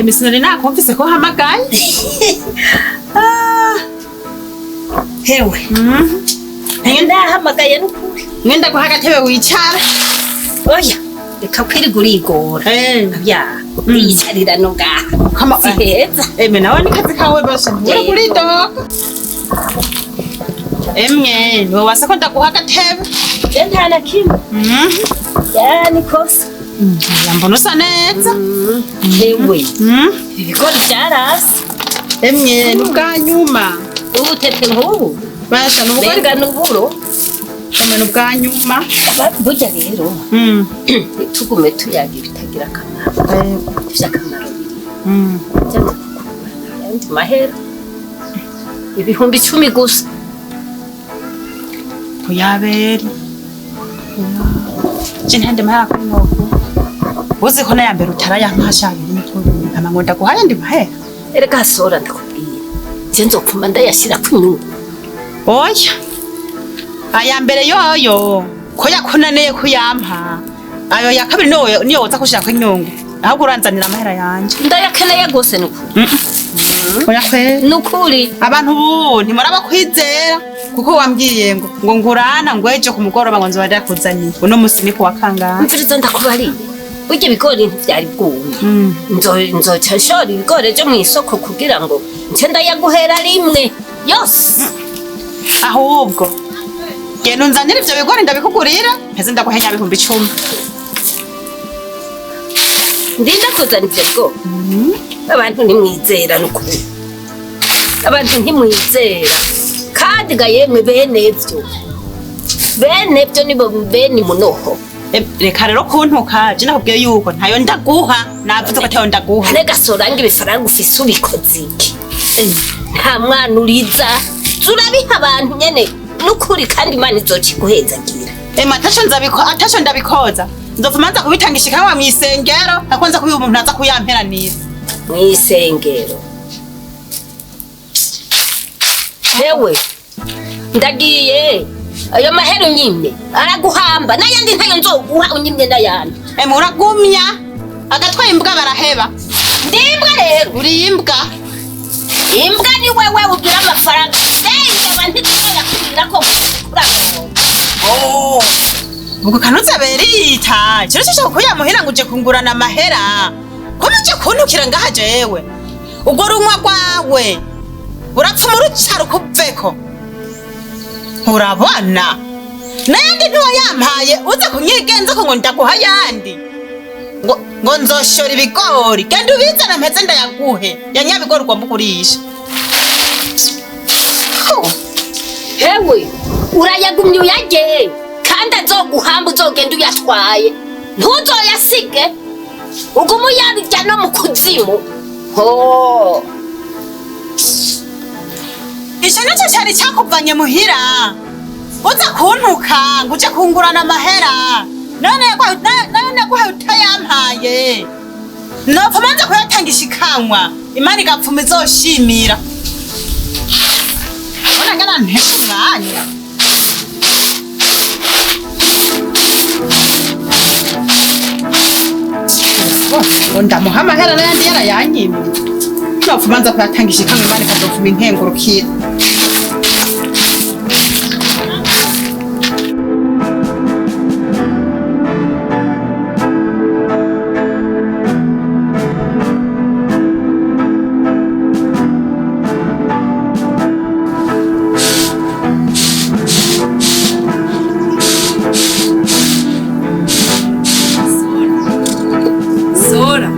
Emi sinari nakumvise ko uhamagaye. Ah. Hewe. Ndahamagaye n'ukuri. Mwenda guha agatebe wicara. Oya, reka kwirirwa urigora. Ya, uriyicarira no ngaha. Kama Si heza. Eme nawe ni kazi kawe bose ntubure kuridoga. Emwe niwe wasa ko ndaguha agatebe. Je nta na kimwe. Ya ni kosa. Oya, mbona usa neza. Hewe. Ibigori vyarase. Emwe ni ubwa nyuma. Ubutete nk'ubu. Basha ni ubugori. Mbega n'uburo. Emwe ni ubwa nyuma. Burya rero tugume tuyaga ibitagira akamaro. Ivy'akamaro biri. Byanze kukubana ayandi mahera. 10,000 gusa. Kuyabera. Je ntande mahera kuri noku. Uzi ko naya mbere utarayampasha abiri n'ukuri. Ama ngo ndaguha ayandi mahera. Erega sora ndakubwiye. Je nzopfuma ndayashira ku nyungu. Oya. Aya mbere yoyo ko yakunaniye kuyampa. Ayo ya kabiri niyo niyo woza kushira ku nyungu. Ahubwo uranzanira amahera yanje. Ndayakeneye gose nukuri. Oya kweri. Nukuri. Abantu ubu ntimuraba kwizera kuko wambwiye ngo ngurana ngo ejo ku mugoroba ngo nzoba ndakuzaniye. Uno musi ni kuwa kangahe? Mviriza ndakubariye. Burya ibigori ntivyari bwumye. Nzoca nshora ibigori ejo mw'isoko kugira ngo nce ndayaguhera rimwe yose. Ahubwo genda unzanire ivyo bigori ndabikugurira mpeze ndaguhenya 10,000. Ndinda kuzana ivyo bigori. Abantu ntimwizera nukuri. Abantu ntimwizera. Kandi ga yemwe bene vyo. Bene vyo nibo bene munoho. Reka rero kuntuka, je nakubwiye yuko ntayo ndaguha, navuze ko atayo ndaguha. Rega soranga ibifaranga ufise ubikoze iki? Nta mwana uriza, turabiha abantu nyene nukuri kandi Imana izokiguhezagira. Ema ataco nzabiko, ataco ndabikoza. Nzopfuma nza kubitangisha ikawa mw'isengero, akonza kubiha umuntu aza kuyamperanira. Mw'isengero. Hewe, ndagiye. Ayo mahera unyimye araguhamba n'ayandi ntayo nzoguha unyimye n'ayandi. Ema uragumya agatwaye imbwa baraheba. Ndi imbwa rero. Uri imbwa. Imbwa ni wewe ugira amafaranga. Ndeba ntituzoyakurira ko uragonga. Oh. Ubwo kanuza berita. Cyo cyo kuyamuhira ngo uje kungurana amahera. Ko nje kuntukira ngaha jewe. Ubwo runywa rwawe urapfuma uruca rukuveko. Urabona? Nayandi ntiwayampaye uza kunyigenza ko ngo ndaguha yandi. Ngo nzoshora ibigori. Genda ubizana mpeze ndayaguhe. Ya nyabigori ugomba kugurisha. Hewe, urayagumye uyarye. Kandi azoguhamba uzogenda uyatwaye. Ntuzoyasige. Ugume uyarya no mu kuzimu. Ho. Ico nico cari cakuvanye muhira. Uza kuntuka ngo uje kungurana amahera. None naguhaye utayampaye. Nopfuma nza kuyatangisha ikanwa. Imana igapfuma izoshimira. Mbona ngana ntesha umwanya. Ngo ndamuha amahera n'ayandi yarayanyimye. Nopfuma nza kuyatangisha ikanwa Imana ikazopfuma inkengurukira. Sora.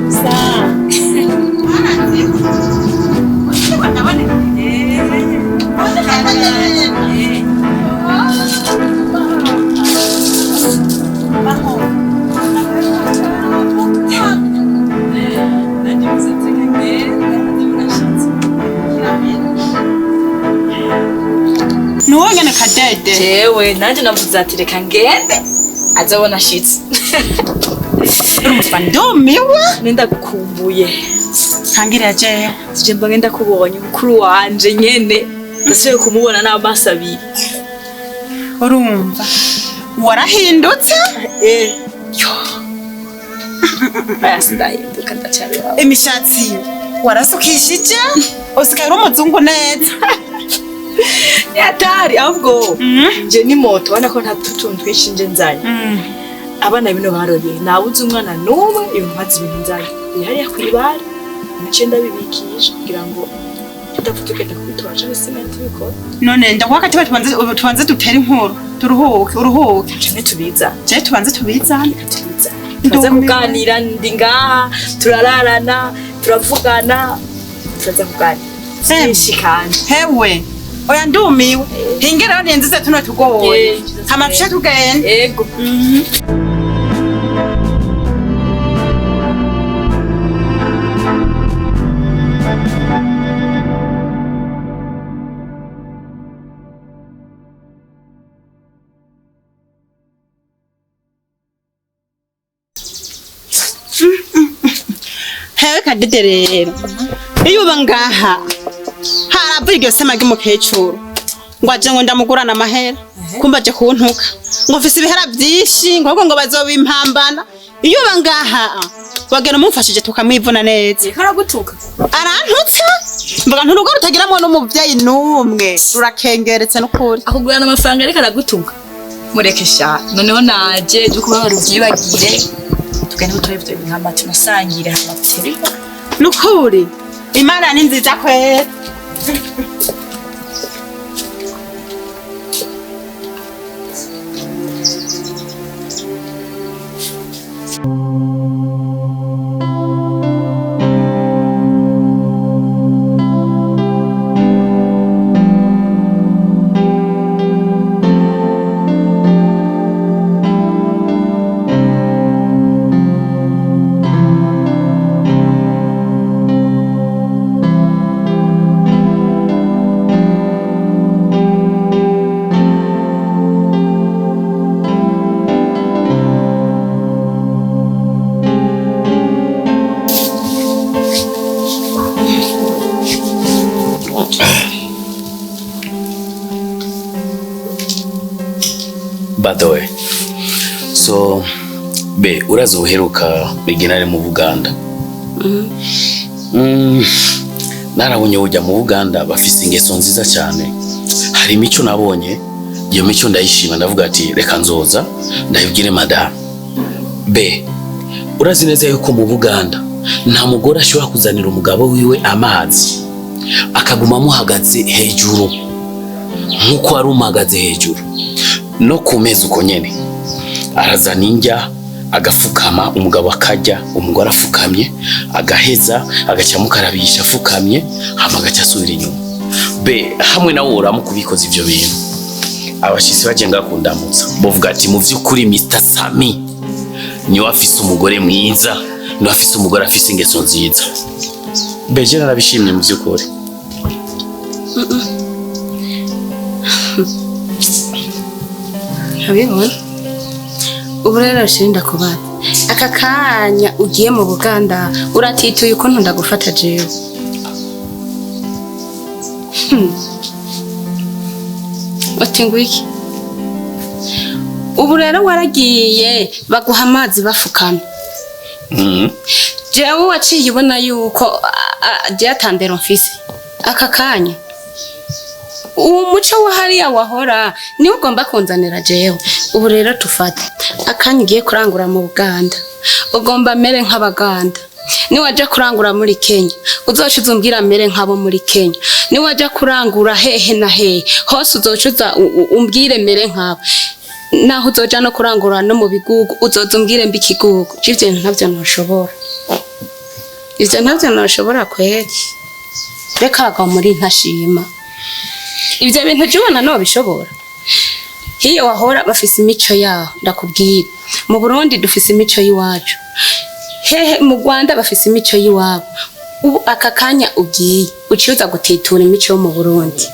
Nuwo nyene kadede. Jewe nanje navuze ati reka ngende azabona ashitse. Urumva ndumiwe. Nenda gukumbuye. Ntangira jewe. Sije mba ngenda kubonye mukuru wanje nyene. Ndasubiye kumubona n'amaso abiri. Urumva warahindutse? Yo. Oya, sindahinduka, ndacari wawe. Imishatsi warasukishije, usigaye uri umuzungu neza. Yatari ahubwo nje ni moto, ubona ko nta tutuntu twinshi nje nzanye. Abana bino baroreye, nabuze umwana n'umwe ibintu maze ibintu nzanye biri hariya kw'ibara, naciye ndabibikisha kugira ngo tudapfa tugenda kubitora canke se tubikora. None ndaguha akatiba, tubanze dutere inkuru, turuhuke, uruhuke. Canke tubiza. Je, tubanze tubizane. Tubiza, tuza kuganira, ndi ngaha, turararana, turavugana, turaza kuganira byinshi kandi. Hewe, oya, ndumiwe. Hingeraho ninzize tuno tugoye. Hama tuce tugenda. Ego. Hewe kadede, rero iyo uba ngaha haravuye iryo sema ry'umukecuru ngo aje ngo ndamugurana amahera, kumba aje kuntuka ngo mfise ibihera vyinshi, ngo ahubwo ngo bazobimpambana. Iyo uba ngaha wagenda umumfashije tukamwivuna neza. Reka, aragutuka? Arantutse, mvuga nti urugo rutagiramwo n'umuvyeyi n'umwe rurakengeretse n'ukuri. Akugurana amafaranga ariko aragutuka, mureke sha. Noneho naje byo kubabara ubyibagire, tugende gutore ivyo bintu hama tunasangire, hama dutere. Nukuri Imana ni nziza kwera. By the way, so be urazi uheruka bigenare mu Buganda? Narabonye ujya mu Buganda bafise ingeso nziza cyane. Hari imico nabonye, iyo mico ndayishima, ndavuga ati reka nzoza ndayibwire madame. Be urazi neza yuko mu Buganda nta mugore ashobora kuzanira umugabo wiwe amazi akaguma amuhagaze hejuru nk'uko wari umuhagaze hejuru no ku meza uko nyene. Arazana indya agafukama, umugabo akarya, umugore afukamye, agaheza agaca amukarabisha afukamye, hama agaca asubira inyuma. Be hamwe nawe uramuka ubikoze ivyo bintu, abashitsi baje ngaha kundamutsa bovuga ati mu vy'ukuri Mr Sami niwe afise umugore mwiza, niwe afise umugore afise ingeso nziza. Be je narabishimye mu vy'ukuri. Ntabibona. Ubu rero shirinda kubaza, aka kanya ugiye mu Buganda uratituye ukuntu ndagufata jewe. Uti ngwiki? Ubu rero waragiye baguha amazi bafukamye. Jewe waciye ubona yuko ryatandero mfise aka kanya, uwo muco wa hariya wahora niwo ugomba kunzanira jewe. Ubu rero tufate akanya, ugiye kurangura mu Buganda ugomba mere nk'Abaganda, niwaja kurangura muri Kenya uzoca uzumbwira mere nk'abo muri Kenya, niwaja kurangura hehe na hehe hose uzoca uza umbwire mere nk'abo, naho uzoja no kurangura no mu bigugu uzoza umbwire mbi ikigugu. Ivyo bintu ntavyo ntushobora, ivyo ntavyo ntushobora kweri. Reka agwa muri ntashima ivyo bintu jya ubona nobishobora. Hiyo wahora bafise imico yaho, ndakubwira. Mu Burundi dufise imico y'iwacu, hehe mu Rwanda bafise imico y'iwabo. Ubu aka kanya ugiye uciye uza gutitura imico yo mu Burundi.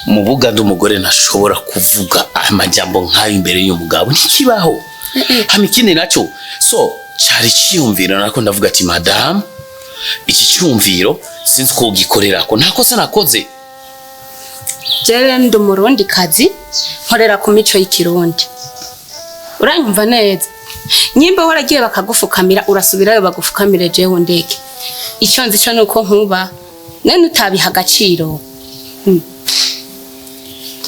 Mu Buganda umugore ntashobora kuvuga amajambo nk'ayo imbere y'umugabo, ntikibaho. Hama ikindi naco, so cari ciyumviro nako ndavuga ati madamu, iki cyumviro sinzi ko ugikorerako, nta kosa nakoze. Jewe ndi Umurundi kazi, nkorera ku mico y'ikirundi, uranyumva neza? Nyimba waragiye bakagufukamira, urasubirayo bagufukamire, jewe ndeke. Icyo nzi cyo nuko nkuba none utabiha agaciro.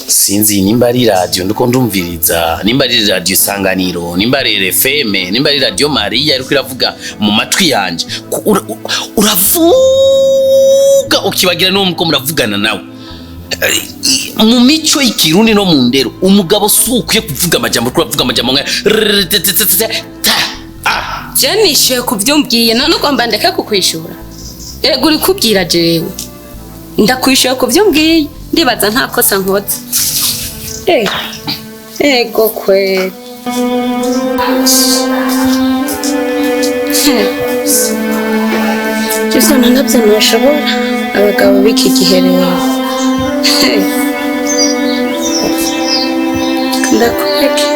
Sinzi nimba ari radio ndiko ndumviriza, nimba ari radio Isanganiro, nimba ari RFM, nimba ari Radio Maria ariko iravuga mu matwi yanje. Uravuga ukibagira n'uwo muko muravugana nawe. Mu mico y'ikirundi no mu ndero, umugabo si ukwiye kuvuga amajambo, kuko uravuga amajambo nka rrrr, t, t, t, t, ta, a. Je nishyuye ku byo umbwiye, none ugomba ndeke kukwishura? Erega uri kubwira jewe, ndakwishyuye ku byo umbwiye, ndibaza nta kosa nkoze. Ego kweri. Ivyo nabyo ntashobora, abagabo b'iki gihe rero. Ndakureke.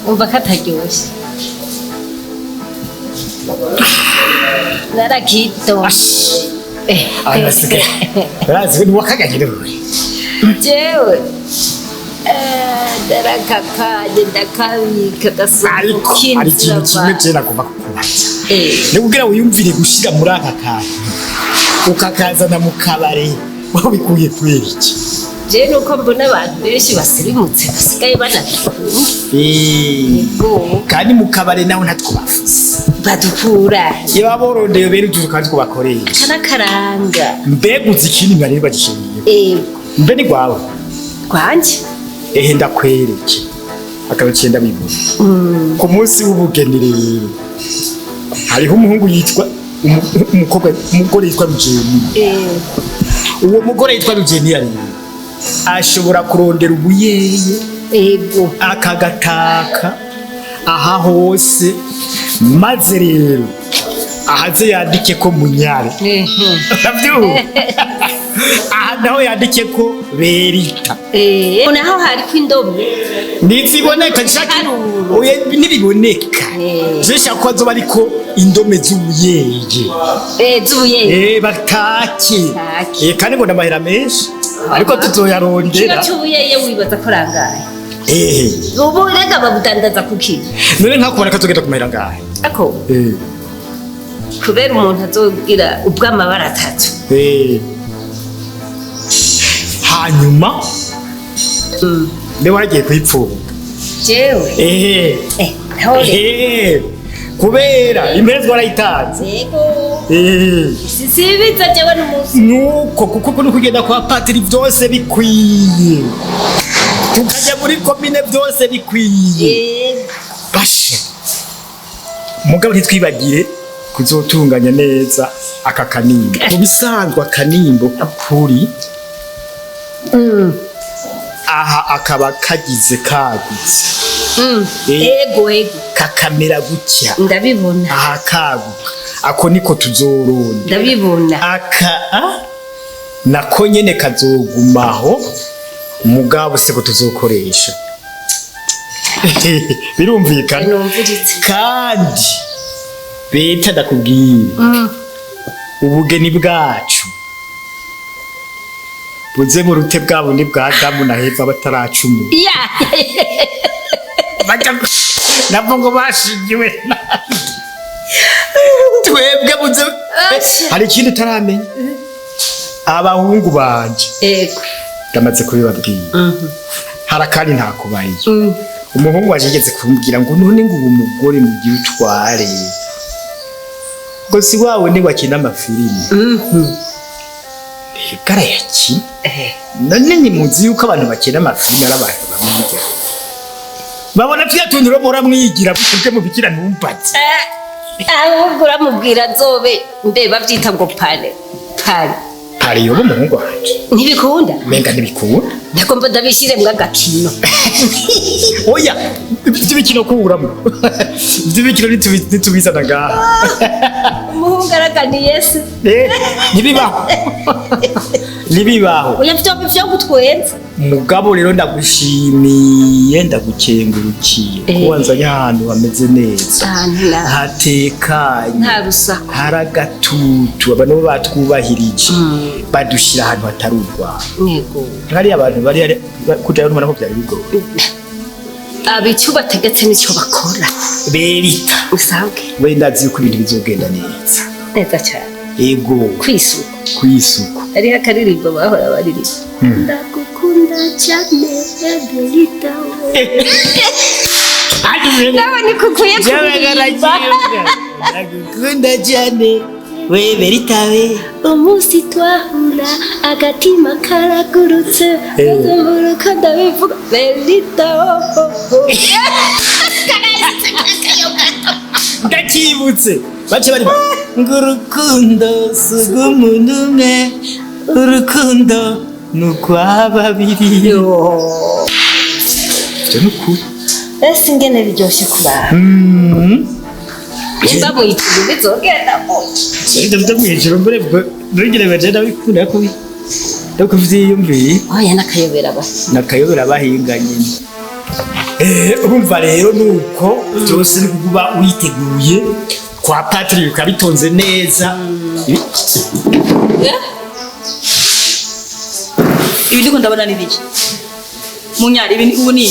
Umva ko ataryoshye, narakitoshe. Abantu basigaye barazi ni wakaganye rero. Jewe ndarakakanye, ndakabika. Ariko hari ikintu kimwe je nagomba kukubaza. Ni kugira wiyumvire gushira muri aka kantu ukakazana mu kabare, wabikuye kubera iki? Je nuko mbona abantu benshi basirimutse basigaye banabikunda. Kandi mu kabare naho ntatwo bafise. Badukura. Iyo baborondeye bene utuzu kandi tubakoresha. Kanakaranga. Mbega uzi ikindi mwari bagishimiye? Ego. Mbe ni gwawe? Kwanje. Ehe, ndakwereke akaruciye ndabibona. Ku munsi w'ubugeni rero hariho umuhungu yitwa umukobwa, umugore yitwa Rugeni. Uwo mugore yitwa Rugeni rero ashobora kurondera ubuyeye, akagataka aha hose, maze rero ahaze yandike ko Munyare, urabyumva, aha naho yandike ko Berita. Naho hariko indome. Ntiziboneka nshaka. Ibiharuro. Oya, ntibiboneka. Je nshaka ko azoba ariko indome z'ubuyeye. Z'ubuyeye. Batake. Batake. Kandi ngo n'amahera menshi, ariko Kiro tuzoyarondera. c'ubuyeye wibaza ko rangaye? Ubu rega babudandaza kuki? None nkakubona ko azogenda ku mahera ngahe? Ako kubera umuntu azogira ubw'amabara atatu. Hanyuma mbe waragiye kuyipfunga? Jewe? Ntore. Kubera imperezwa warayitanze. Yego. Sisibiza jewe n'umunsi. Nuko kuko nuko ugenda kwa patiri byose bikwiye, tukajya muri komine byose bikwiye. Basha mugabo ntitwibagire kuzotunganya neza aka kanimbo. Mu bisanzwe akanimbo kuri aha akaba kagize kagutse. Ego ego. Kakamera gutya. Ndabibona. Aha kaguka, ako niko tuzoronda. Ndabibona. Aka a nako nyene kazogumaho, mugabo siko tuzokoresha, birumvikana. Numviritse. Kandi beta ndakubwira, ubugeni bwacu buze mu rute bwa bundi bwa Adamu na Eva bataracumura. Nabwo ngo bashingiwe twebwe buze. Hari ikindi utaramenya, abahungu banje ndamaze kubibabwira, hari akandi ntakubaye. Umuhungu waje yigeze kumbwira ngo none ngo ubu mugore mugihe utware ngo si wawe ni wakina amafilimi. Mbega arayakina? None nimuzi yuko abantu bakina amafilimi ari abantu bamwigira, babona tuya tuntu rero muhora mwigira bwe mubikira ntumbaze. Ahubwo uramubwira azobe mbe bavyita ngo pare pare. Hari yoba umuhungu wanje. Ntibikunda. Menga ntibikunda. Nagomba ndabishiremwo agakino. Oya, iby'ibikino kuramo. Iby'ibikino nitubizana ngaha. Umuhungu araganiye se. Ntibibaho. Ntibibaho. Oya vyo gutwenza. Mugabo rero ndagushimiye, ndagukengurukiye ko wanzanye ahantu hameze neza, hatekanye, nta rusaku, hari agatutu, abantu bo batwubahirije, badushyira ahantu hatari urwara. Yego. Hariya abantu bari kujayo ntubona ko byari bigoye. Abicu bategetse nicyo bakora. Berita usabwe. We ndazi yuko ibintu bizogenda neza. Neza cyane. Ego. Kwisuku. Kwisuku. Hariho akaririmbo bahora baririmba. Ndagukunda cyane Berita we. Nawe nikukuye kuririmba. Ndagukunda cyane we Berita we. Umunsi twahura agatima karagurutse uruko ndabivuga Berita oh. Ndakibutse bace bari ngo urukundo si urw'umuntu umwe, urukundo ni urwa babiri. Ibyo ni ukuri. Ese ingene biryoshye kurara. Nimba muyitira bizogenda gutya. Ibyo byo mwijuru mbere ntugire ngo jenda bikunda ko no kuvyiyumviye. Oya nakayobera ba. Nakayobera bahinga nyine. Urumva rero nuko byose ni kuba witeguye kwa Patrick ukabitonze neza. Ibi ndiko ndabona ni biki? Munyari ibi ubu ni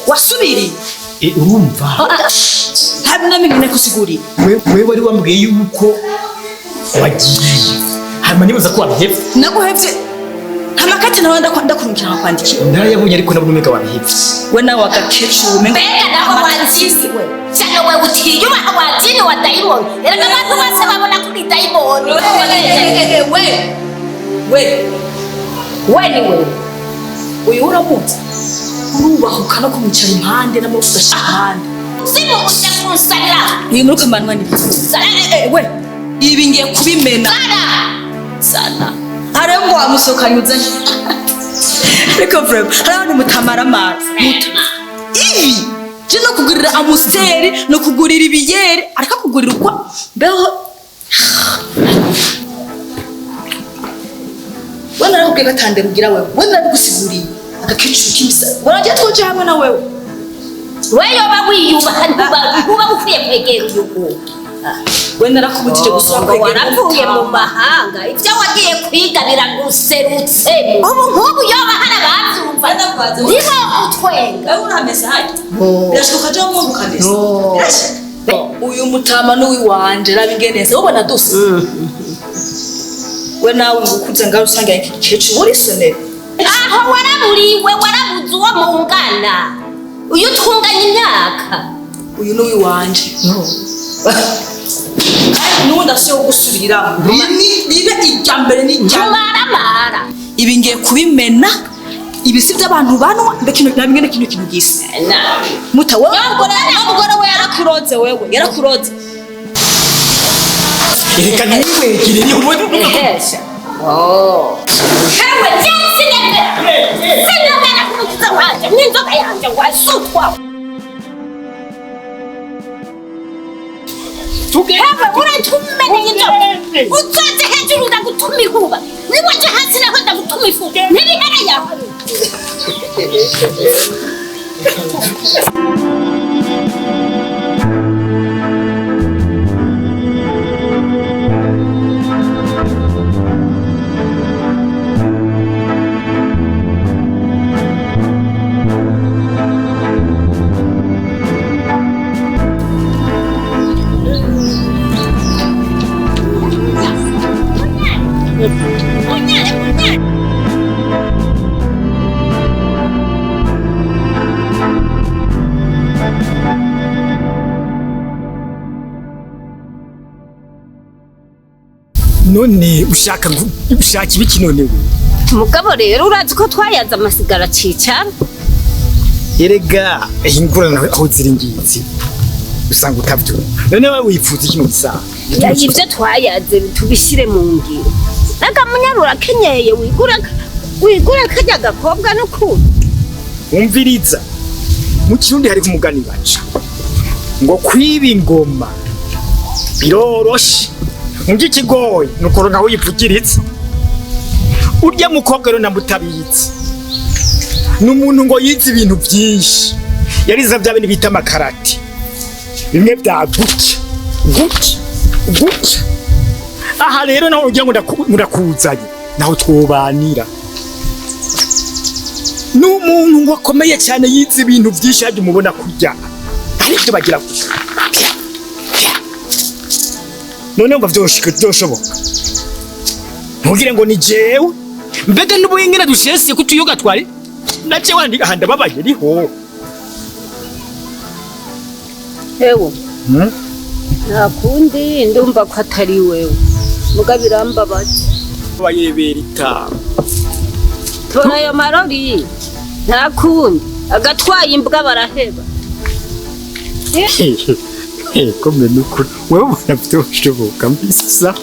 wasubiriye. Urumva nta bintu na kusigurira. Wewe wari wambwiye yuko wagiye hanyuma nibaza ko wabihevye. Naguhevye nta makati nawe ndakurungikira nkakwandikira. Narayabonye ariko nabona umenga wabihevye. We nawe agakecuru umenga mbega naho wazizi we cyane we utiyubaha wazini wa dayimoni. Erega abantu bose babona kuri dayimoni. We we we ni we uyu uramuzi urubahuka no kumwicara impande n'amaboko ugashyira impande. Simu uje kunsarira. Uyu muri kamanwa ni biki? We ibi ngiye kubimena. Sana. Hariho ngo wamusohokanye uzanye. Ariko vrema hari abantu mutamaramara. Ibi je no kugurira amusiteri no kugurira ibiyeri ariko kugurira ukwa mbeho. We narakubwiye gatandera ugira wewe. We narabigusiguriye. Agakecuru k'imisa. Waragiye twoje hamwe na wewe. We yoba wiyubaha ntuba ukwiye kwegera uyu muntu. We narakubujije gusura kwegera. Waravuye mu mahanga ibyo wagiye kwiga biraguserutse. Ubu nk'ubu yoba hari ababyumva nibo utwenga. Wewe uramesa hajya. Birashoboka je mu ukamesa. Uyu mutama n'uwiwanje rabingeneza ubona duse. We nawe ngukuze ngaho usanga iki gikecuru uri sonera. Aho waraburiwe warabuze uwo mungana. Uyu twunganye imyaka. Uyu n'uwiwanje. Kandi n'ubu ndasubiye kugusubiriramo. Ribe irya mbere n'irya maramara. Ibi ngiye kubimena. Ibi si by'abantu banwa mbe kino nabingene kino kintu gisa. Muta wewe umugore we yarakuroze wewe yarakuroze. Reka ntiwegire ni ubu. Oh. Hewe sinemera. Sinemera kumukiza wanje n'inzoga yanje wasutwa. Hewe uratumena inzoga. Uzoze hejuru ndagutuma inkuba. Niwaje hasi naho ndagutuma ifu. Ntibihera yawe. None ushaka ushaka ibiki none we? Mugabo rero urazi ko twayaza amasigara cicara. Erega ingurana aho ziri ngizi. Usanga utavyumva. None wewe wifuza iki mu bisanzwe? Ya, ibyo twayaze tubishyire mu ngiro. N'akamunyarura akenyeye, wigura wigura karya gakobwa n'ukuri. Umviriza, mu Kirundi hari umugani baca ngo kwiba ingoma biroroshe, mu ikigoye ni ukuronka aho uyivugiritsa. Urya mukobwa rero namutabizi, ni umuntu ngo yize ibintu byinshi, yarize bya bintu bita amakarati, bimwe bya gutya gutya gutya. Aha rero naho ugira ngo ndakuzanye, naho twobanira, ni umuntu ngo akomeye cyane, yize ibintu byinshi, hajya umubona kurya aribyo bagira gutya. None ngo vyoshika, vyoshoboka? Ntugire ngo ni jewe. Mbega n'ubuhingana dushesiye kutuyoga twari na jewe aha ndababaye riho. Hewe. Hmm? Nta kundi, ndumva ko atari wewe, muga birambabaza. Bayebera itama. Tora ayo marori, nta kundi, agatwaye imbwa baraheba. Kome nukuri wewe ubona vyoshoboka mbisa?